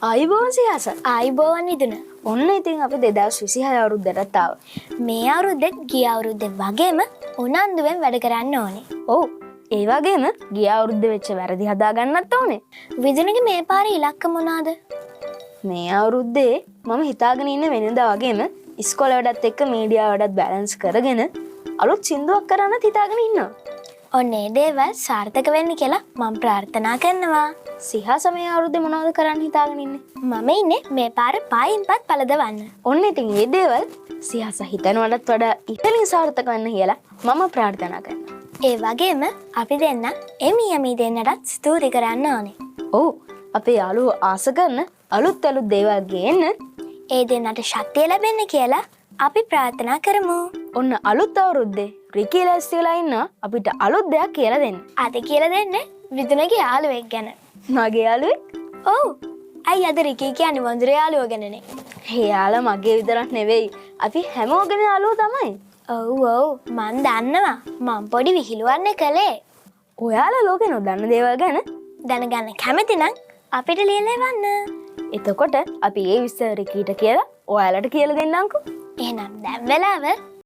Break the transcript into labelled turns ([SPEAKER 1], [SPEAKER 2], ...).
[SPEAKER 1] ආයුබෝවන් සිහාස.
[SPEAKER 2] ආයුබෝවන් විදුන.
[SPEAKER 1] ඔන්න ඉතින් අපි 2026 අවුරුද්දටත් ආවා.
[SPEAKER 2] මේ අවුරුද්දෙත් ගිය අවුරුද්දේ වගේම උනන්දුවෙන් වැඩ කරන්න ඕනේ.
[SPEAKER 1] ඔව්. ඒ වගේම ගිය අවුරුද්දේ වෙච්ච වැරදි හදාගන්නත් ඕනේ.
[SPEAKER 2] විදුනගේ මේ පාර ඉලක්ක මොනවාද?
[SPEAKER 1] මේ අවුරුද්දේ මම හිතාගෙන ඉන්න වෙනදා වගේම ඉස්කෝලේ වැඩත් එක්ක මීඩියා වැඩත් බැලන්ස් කරගෙන අලුත් සින්දුවක් කරන්නත් හිතාගෙන ඉන්නවා.
[SPEAKER 2] ඔන්න ඒ දේවල් සාර්ථක වෙන්න කියලා මම ප්‍රාර්ථනා කරනවා.
[SPEAKER 1] සිහාස මේ අවුරුද්දේ මොනවද කරන්න හිතාගෙන ඉන්නේ?
[SPEAKER 2] මම ඉන්නේ මේ පාර පායින්පත් පළදවන්න.
[SPEAKER 1] ඔන්න ඉතින් මේ දේවල් සිහාස හිතනවටත් වඩා ඉහළින් සාර්ථක වෙන්න කියලා මම ප්‍රාර්ථනා කරනවා.
[SPEAKER 2] ඒ වගේම අපි දෙන්න එමි යමි දෙන්නටත් ස්තුති කරන්න ඕනේ.
[SPEAKER 1] ඔව්, අපේ යාළුවෝ ආස කරන අලුත් අලුත් දේවල් ගේන්න
[SPEAKER 2] ඒ දෙන්නට ශක්තිය ලැබෙන්න කියලා අපි ප්‍රාර්ථනා කරමු.
[SPEAKER 1] ඔන්න අලුත් අවුරුද්දේ රිකී ලෑස්ති වෙලා ඉන්නවා අපිට අලුත් දෙයක් කියලා දෙන්න.
[SPEAKER 2] අද කියලා දෙන්නේ විදුනගේ යාළුවෙක් ගැන.
[SPEAKER 1] මගේ යාළුවෙක්?
[SPEAKER 2] ඔව්. ඇයි අද රිකී කියන්නේ වඳුර යාළුවෝ ගැනනේ?
[SPEAKER 1] එයාලා මගේ විතරක් නෙවෙයි, අපි හැමෝගෙම යාළුවෝ තමයි.
[SPEAKER 2] ඔව් ඔව්, මං දන්නවා. මං පොඩි විහිළුවන්නේ කළේ.
[SPEAKER 1] ඔයාලා ලෝකේ නොදන්න දේවල් ගැන
[SPEAKER 2] දැනගන්න කැමති නම් අපිට ලියලා එවන්න.
[SPEAKER 1] එතකොට අපි ඒ විස්තර රිකීට කියලා ඔයාලට කියලා දෙන්නම්කෝ.
[SPEAKER 2] එහෙනම් දැන් වෙලාව